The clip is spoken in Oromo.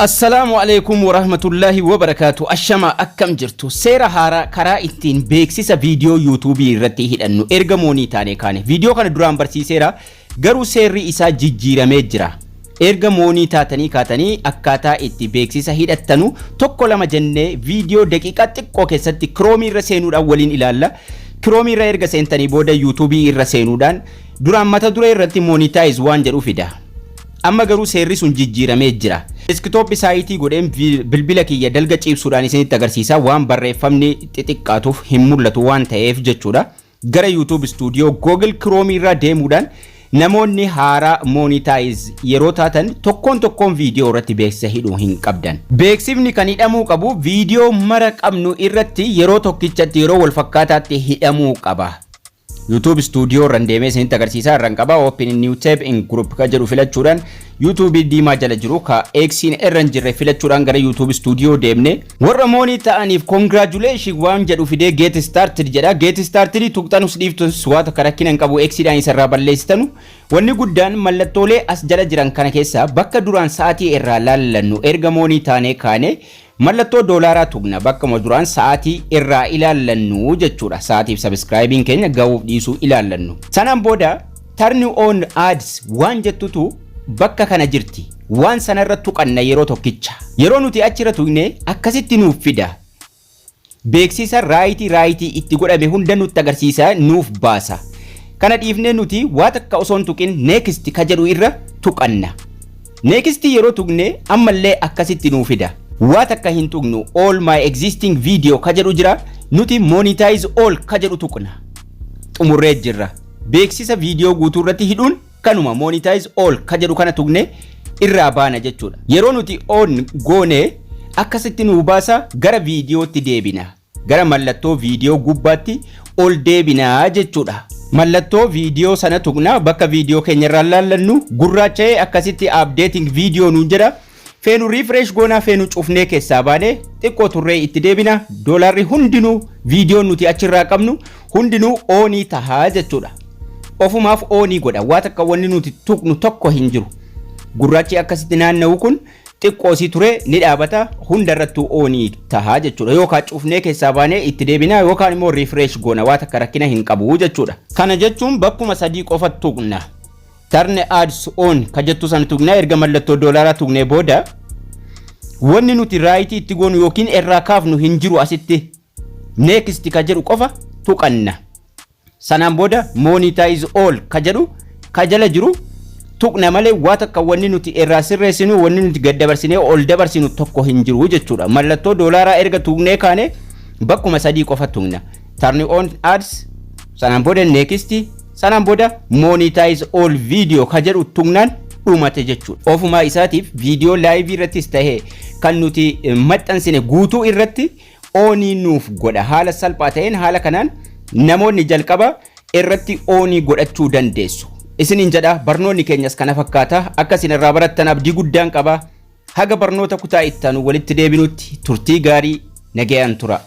Assalaamu alaikum warahmatullaahi wabarakaatu. Ashama, akkam jirtu? Seera haaraa karaa ittiin beeksisa viidiyoo YouTubeii irratti hidhannu erga money taanee kaane. Viidiyoo kana duraan barsiiseera, garuu seerri isaa jijjiiramee jira. Erga money taatanii kaatanii akkaataa itti beeksisa hidhattanu tokko lama jennee viidiyoo daqiiqaa xiqqoo keessatti Chromeii irra seenuudhaan waliin ilaalla. Chromeii irra erga seentanii booda YouTubeii irra seenuudhaan duraan mata duree irratti monetize waan jedhu fida. Amma garuu seerri sun jijjiiramee jira. Desktop siteii godheen bilbila kiyya dalga ciibsuudhaan isinitti agarsiisa, waan barreeffamni xixiqqaatuuf hin mul'atu waan ta'eef jechuudha. Gara YouTube Studio Google Chrome irra deemuudhaan namoonni haaraa monetize yeroo taatan tokkoon tokkoon viidiyoo irratti beeksisa hidhuu hin qabdan. Beeksifni kan hidhamuu qabu viidiyoo mara qabnu irratti yeroo tokkichatti, yeroo wal fakkaataatti hidhamuu qaba. YouTube Studio irraan deemee isinitti agarsiisaa irraan qaba. Open new tab in group ka jedhu filachuudhaan, YouTube diimaa jala jiru ka Xiin irra hin jirre filachuudhaan gara YouTube Studio deemne, warra money ta'aniif congratulation waan jedhu fidee get started jedha. Get started tuqxanus dhiiftus waa tokko rakkina hin qabu. Xiidhaan isarraa balleessitanu. Wanni guddaan mallattoolee as jala jiran kana keessa bakka duraan sa'aatii irraa laallannu, erga money taanee kaane mallattoo doolaaraa tuqna, bakkuma duraan sa'aatii irraa ilaallannu jechuudha. Sa'aatiif subscribeiin keenya ga'uuf dhiisuu ilaallannu. Sanaan booda turn on ads waan jettutu bakka kana jirti. Waan sanarra tuqanna yeroo tokkicha. Yeroo nuti achirra tuqne akkasitti nuuf fida. Beeksisa rightii rightii itti godhame hunda nutti agarsiisa, nuuf baasa. Kana dhiifnee nuti waa takka osoo hin tuqin next ka jedhu irra tuqanna. Next yeroo tuqne ammallee akkasitti nuuf fida. Waa takka hin tuqnu. All my existing video ka jedhu jira, nuti monetize all ka jedhu tuqna. Xumurree jirra. Beeksisa viidiyoo guutuu irratti hidhuun kanuma, monetize all ka jedhu kana tuqne irraa baana jechuudha. Yeroo nuti on goone akkasitti nu baasa, gara viidiyootti deebina. Gara mallattoo viidiyoo gubbaatti ol deebinaa jechuudha. Mallattoo viidiyoo sana tuqna, bakka viidiyoo keenya irraa laallannu gurraacha'ee akkasitti updating video nuun jedha. Feenu refresh goonaa, feenu cufnee keessaa baanee xiqqoo turree itti deebina. Doolaarri hundinuu, viidiyoon nuti achirraa qabnu hundinuu onii tahaa jechuudha. Ofumaaf onii godha, waa takka wanni nuti tuqnu tokko hin jiru. Gurraachi akkasitti naanna'u kun xiqqoosii ture ni dhaabata, hundarrattuu onii tahaa jechuudha. Yookaan cufnee keessaa baanee itti deebina yookaan immoo refresh goona, waa takka rakkina hin qabu jechuudha. Kana jechuun bakkuma sadii qofa tuqna. Turn ads on ka jettu sana tuqna. Erga mallattoo doolaaraa tuqnee booda wanni nuti rightii itti goonu yookiin irraa kaafnu hin jiru asitti. Next ka jedhu qofa tuqanna. Sanaan booda monetize all ka jedhu ka jala jiru tuqna malee waa takka wanni nuti irraa sirreessinu, wanni nuti gad dabarsinee ol dabarsinu tokko hin jiru jechuudha. Mallattoo doolaaraa erga tuqnee kaane bakkuma sadii qofa tuqna. Turn on ads, sanaan booda next, sanaan booda monetize all video ka jedhu tuqnaan dhumate jechuudha. Ofumaa isaatiif viidiyoo liveii irrattis tahee kan nuti maxxansine guutuu irratti onii nuuf godha. Haala salphaa ta'een haala kanaan namoonni jalqaba irratti onii godhachuu dandeessu. Isiniin jedha, barnoonni keenyas kana fakkaata. Akka isin irraa barattan abdii guddaan qaba. Haga barnoota kutaa ittaanu walitti deebinutti turtii gaarii, nagayaan tura.